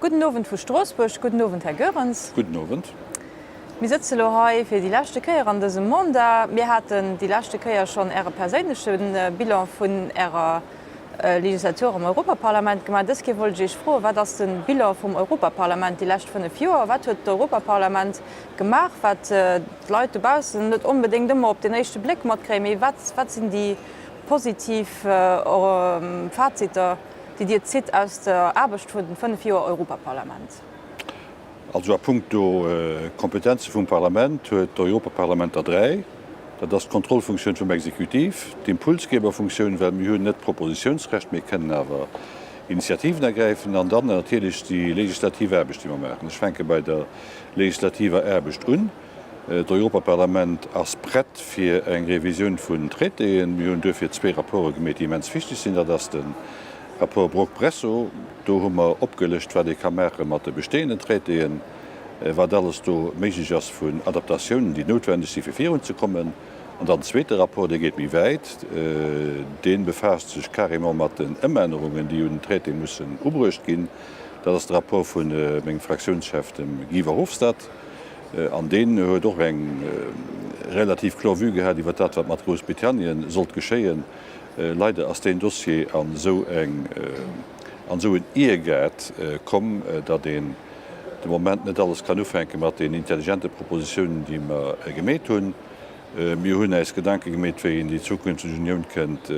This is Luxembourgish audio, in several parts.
Gudden Owend vu Stroossbuerg. Gudden Owend, Här Goerens. Gudden Owend. Mir sëtze lo hei fir déi leschte Kéier an dësem Mandat. Mir haten déi leschte Kéier schonn Äre perséinleche Bilan vun Ärer Legislatur am Europaparlament gemaach. Dës Kéier wollt ech Iech froen, Wat ass de Bilan vum Europaparlament déi lescht 5 Joer? Wat huet d'Europaparlament gemaach, wat d'Leit dobaussen net onbedéngt ëmmer op den éischte Bléck matkréien? Mee wat, wat sinn déi positiv Faziter, déi Dir zitt aus der Aarbecht vun den 5 Joer Europaparlament? Also a puncto Kompetenze vum Parlament huet d'Europaparlament der 3. Dat ass d'Kontrollfunktioun vum Exekutiv, d'Impulsgeberfunktioun, well mir hunn net d'Propositionsrecht, mir kënnen awer Initiativen ergräifen, an dann natierlech déi legislativ Aarbecht, déi mer maachen. Ech fänke bei der legislativer Aarbecht un. D'Europaparlament ass prett fir eng Revisioun vun Traitéen. Mir hunn duerfir zwee Rapporte gemeet, déi immens wichteg sinn. Dat ass de Rapport Brok-Bresso. Do hu mer opgelëscht, wat ee ka maache mat de bestehenden Traitéen, wat alles do méiglech ass vun Adaptatiounen, déi noutwendeg si fir virunzekommen. An dann den zweete Rapport, dee geet méi wäit. Dee befaasst sech carrément mat den Ëmännerungen, déi un den Traité mussen ubruecht ginn. Dat ass de Rapport vu mengem Fraktiounschef, dem Guy Verhofstadt. An deen huet och eng relativ kloer Vue gehat iwwer dat, wat mat Groussbritannien sollt geschéien. Leider ass deen Dossier an esou eng, an esou en Iergaart komm, datt een de Moment net alles kann ufänke mat den intelligente Propositiounen, déi mer gemeet hunn. Mir hunn äis Gedanke gemeet, wéi een déi zukünfteg Unioun kënnt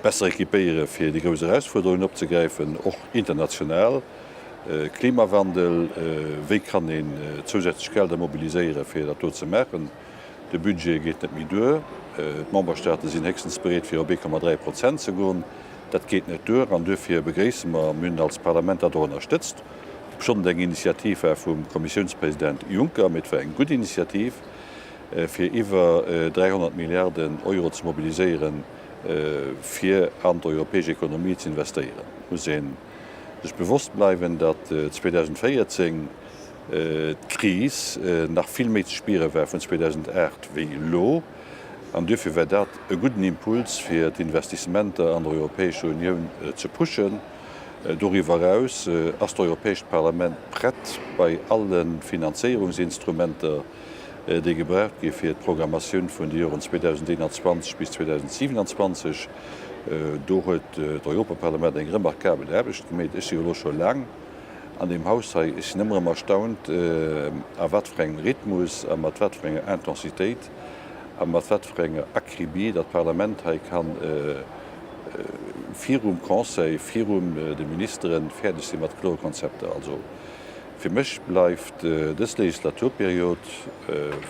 besser équipéiere fir déi grouss Erausfuerderungen opzegräifen, och international. Klimawandel, Wéi kann een zousätzlech Gelder mobiliséieren, fir dat do ze maachen? De Budget geet net méi duer. D'Memberstaate sinn héchstens bereet, fir op 1,3 Prozent ze goen. Dat geet net duer an duerfir begréisse mer, mir hunn als Parlament dat och ënnerstëtzt, obschonn et eng Initiativ war vum Kommissiounspresident Juncker, mee et war eng gutt Initiativ, fir iwwer 300 Milliarden Euro ze mobiliséieren, fir an d'europäesch Ekonomie ze investéieren. Et muss een sech bewosst bleiwen, datt 2014 d'Kris nach vill méi ze spiere war vun 2008 wéi elo, an duerfir war dat e gudden Impuls fir d'Investissementer an der Europäescher Unioun ze pushen. Doriwwer eraus ass d'Europäescht Parlament prett bei alle Finanzéierungsinstrumenter, déi gebraucht gi fir d'Programmatioun vun de Joren 2021 bis 2027. Do huet d'Europaparlament eng remarkabel Aarbecht gemeet. Ech si jo elo scho laang an deem Haus hei. Ech sinn ëmmer erëm erstaunt, a wat fir engem Rhythmus a mat wat fir enger Intensitéit a mat wat fir enger Akribie dat Parlament hei ka virum Conseil, virun de Ministere fäerdeg si mat klore Konzepter. Also fir mech bleift dës Legislaturperiod,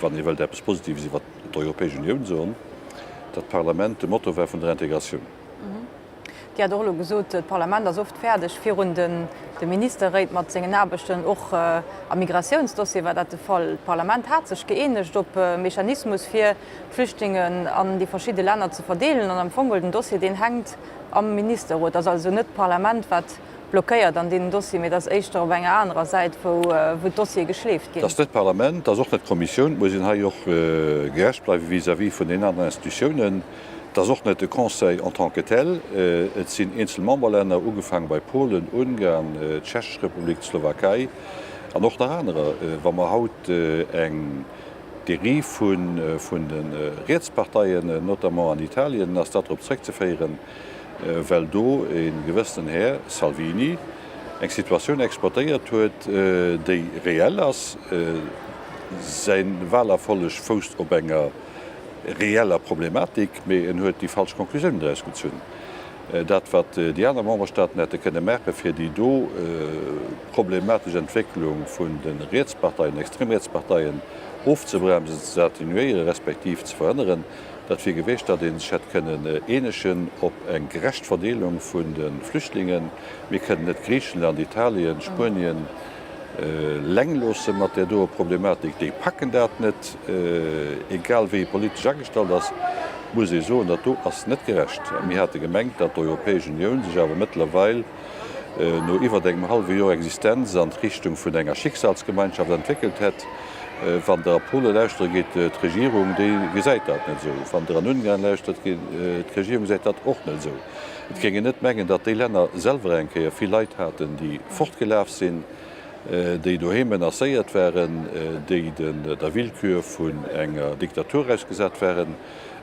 wann ee wëllt eppes Positives iwwert d'Europäesch Unioun soen, datt d'Parlament de Motor war vun der Integratioun. Dir hat och elo gesot, d'Parlament ass oft fäerdeg virun de Ministerréit mat sengen Aarbechten. Och am Migratiounsdossier war dat de Fall. D'Parlament hat sech gëeenegt op e Mechanismus, fir d'Flüchtlingen an déi verschidde Länner ze verdeelen. An am Fong geholl den Dossier, deen hänkt am Ministerrot. Et ass also net d'Parlament, wat blockéiert an deenen Dossier, mee et ass éischter op enger anerer Säit, wou d'Dossiere geschleeft ginn. Et ass net d'Parlament, et ass och net d'Kommissioun, et muss een hei och gerecht bleiwe vis-à-vis vun den aneren Institutiounen, et ass och net de Conseil en tant que tel, et sinn eenzel Memberlänner, ugefaange bei Polen, Ungarn, d'Tschechesch Republik, d'Slowakei an och nach anerer. Wa mer haut eng Dérive hu vun de Rietsparteien, notamment an Italien, ass dat drop zréckzeféieren, well do e gewëssenen Här Salvini eng Situatioun exploitéiert huet, déi reell ass. Säi Wahlerfolleg fousst op enger reeller Problematik, mee en huet déi falsch Konklusiounen draus gezunn. Dat, wat déi aner Memberstaaten hätte kënne maachen, fir déi do problematesch Entwécklung vun de Rietsparteien, Extremrietsparteien ofzebremsen, ze attenuéieren, respektiv ze verhënneren, Dat wier gewiescht, datt ee sech hätt kënnen eenegen op eng gerecht Verdeelung vun de Flüchtlingen. Mir kënnen net Griichenland, Italien, Spuenien eleng loosse mat där doe Problematik. Déi packen dat net. Egal wéi ee politesch agestallt ass, muss ee soen, dat do ass net gerecht. A mir hate gemengt, datt d'Europäesch Unioun sech awer mëttlerweil no iwwert engem hallwe Joer Existenz an d'Richtung vun enger Schicksalsgemeinschaft entwéckelt hätt. Wann Der a Pole lauschtere gitt, d'Regierung, déi gesäit dat net esou. Wann Der an Ungarn lauschtert gitt, d'Regierung gesäit dat och net esou. Et géing een net mengen, datt déi Länner selwer eng Kéier vill Leit haten, déi fortgelaf sinn, déi doheem menacéiert waren, déi der Willkür vun enger Diktatur ausgesat waren.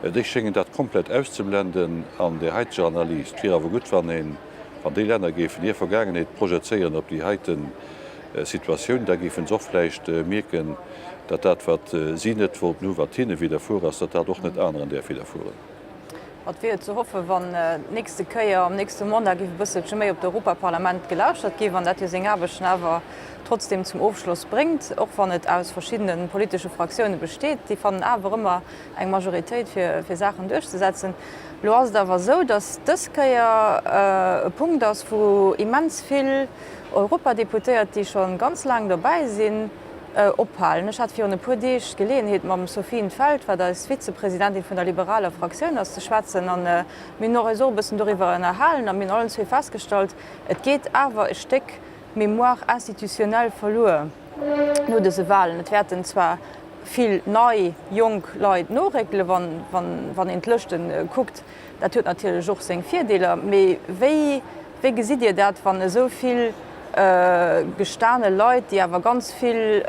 Déi schéngen dat komplett auszeblenden an där haiteger Analys. Et wier awer gutt, wann een, wann déi Länner géifen hir Vergaangenheet projezéieren op déi heite Situatioun, da géife se och vläicht mierken, datt dat, wat si net wollten hu, wat hinne widderfuer ass, datt dat och net aneren däerf widderfueren. Et wier ze hoffen, wann d'nächste Kéier, am nächste Mandat, géif e bësselche méi op d'Europaparlament gelauschtert ginn, wann dat jo seng Aarbechten awer trotzdem zum Ofschloss bréngt, och wann et aus verschiddene politesche Fraktioune besteet. Déi fannen awer ëmmer eng Majoritéit, fir Saachen duerchzesetzen. Elo ass et awer esou, datt dës Kéier e Punkt ass, wou immens vill Europadeputéiert, déi scho ganz laang dobäi sinn, ophalen. Ech hat virun e puer Deeg d'Geleeënheet, mam Sophie in 't Veld, wat eis Vizepresidentin vun der liberaler Fraktioun ass, ze schwätzen. A mir hunn och eis och e bëssen doriwwer ënnerhalen a mir hunn allen zwee festgestallt, et geet awer e Stéck Mémoire institutionnelle verluer no dëse Wahlen. Et wäerten zwar vill nei, jonk Leit noréckelen, wann een d'Lëschte kuckt. Dat huet natierlech och seng Virdeeler. Mee wéi, wéi gesitt Dir dat, wann esou vill gestane Leit, déi awer ganz vill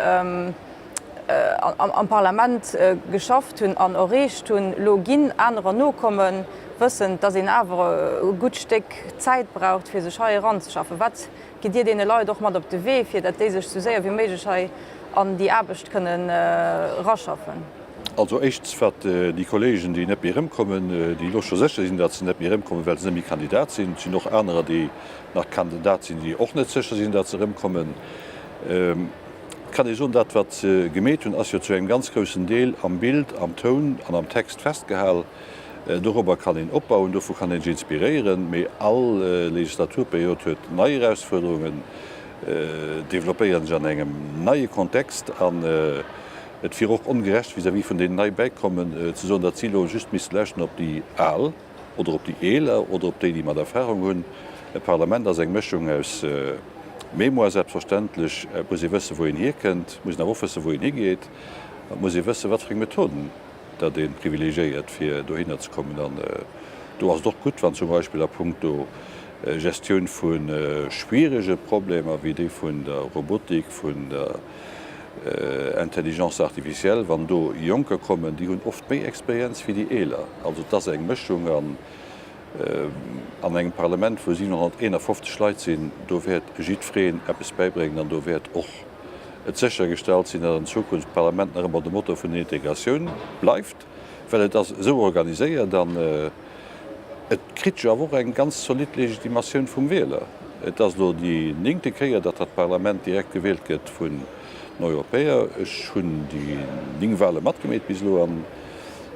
am Parlament geschafft hunn an erreecht hunn, elo ginn, anerer nokommen, wëssend, datt een awer e gutt Stéck Zäit braucht, fir sech hei eranzeschaffen? Wat gitt Dir deene Leit och mat op de Wee, fir datt déi sech esou séier wéi méiglech hei an déi Aarbecht kënnen eraschaffen? Also éischtens, wat déi Kolleegen, déi net méi erëmkommen, déi elo scho sécher sinn, datt se net méi erëmkommen, well se net méi Kandidat sinn. Et sinn och anerer, déi nach Kandidat sinn, déi och net sécher sinn, datt se erëmkommen. Et kann ee soen, dat wat se gemeet hunn, ass jo zu engem ganz groussen Deel am Bild, am Toun an am Text festgehal. Dorobber kann een opbauen, dovu kann ee sech inspiréieren. Mee all Legislaturperiod huet nei Erausfuerderungen, developpéiere sech an engem neie Kontext an Et wier och ongerecht vis-à-vis vun deenen nei Bäikommen ze soen, datt si elo just misste lauschten op déi Al oder op déi Eeler oder op déi, déi mat Erfahrung hunn. E Parlament ass eng Mëschung aus Mémoire selbstverständlech, et muss ee wëssen, wou een hierkënnt, et muss een awer och wëssen, wou een higeet, et muss ee wëssen, wat fir eng Methoden datt ee privilegiéiert, fir dohinner ze kommen. An do ass et och gutt, wann zum Beispill a puncto Gestioun vu schwierege Problemer wéi déi vun der Robotik, vun der Intelligence artificielle, wann do Jonker kommen, déi hunn oft méi Experienz wéi déi Eeler. Also et ass eng Mëschung an an engem Parlament, wou 751 Leit sinn, do wäert jiddwereen eppes bäibréngen an do wäert och et séchergestallt sinn, datt an Zukunft d'Parlament nach ëmmer de Motor vun der Integratioun bleift, well et ass esou organiséiert an et kritt jo awer och eng ganz zolidd Legitimatioun vum Wieler. Et ass elo déi néngte Kéier, datt dat Parlament direkt gewielt gëtt vun den Europäer. Ech hunn déi 9 Wahle matgemeet bis elo an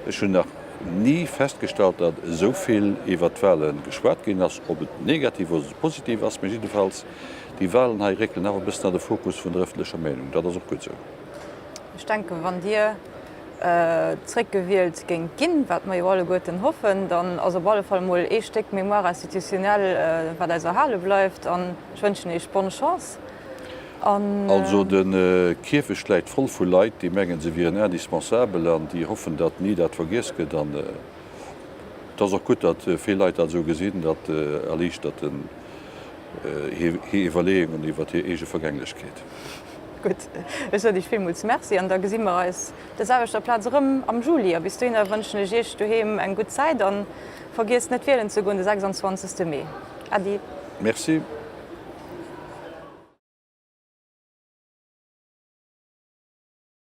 ech hunn nach ni festgestallt, datt esou vill iwwert d'Wahle geschwat ginn ass, ob et negativ oder positiv ass. Mee jiddefalls, déi Wahlen hei réckelen awer e bëssen an de Fokus vun der ëffentlecher Meenung. Dat ass och gutt esou. Ech denken, wann Dir zréckgewielt géingt ginn, wat mer jo alleguerten hoffen, dann ass op alle Fall emol ee Stéck Mémoire institutionnelle, wat eis erhale bleift. An ech wënschen Iech bonne Chance. An. Also de Kierfecht läit voll vu Leit, déi mengen, se wieren indispensabel an déi hoffen, datt ni dat vergiess gëtt. An et ass och gutt, datt vill Leit dat esou gesinn. Dat erliichtert den. Hir Iwwerleeungen iwwer hir eege Vergänglechkeet. Gutt, ech soen Iech villmools Merci an da gesi mer eis op der selwechter Plaz erëm am Juli. A bis dohinner wënschen ech Iech doheem eng gutt Zäit an vergiesst net wielen ze goen de 26. Mee. Äddi. Merci.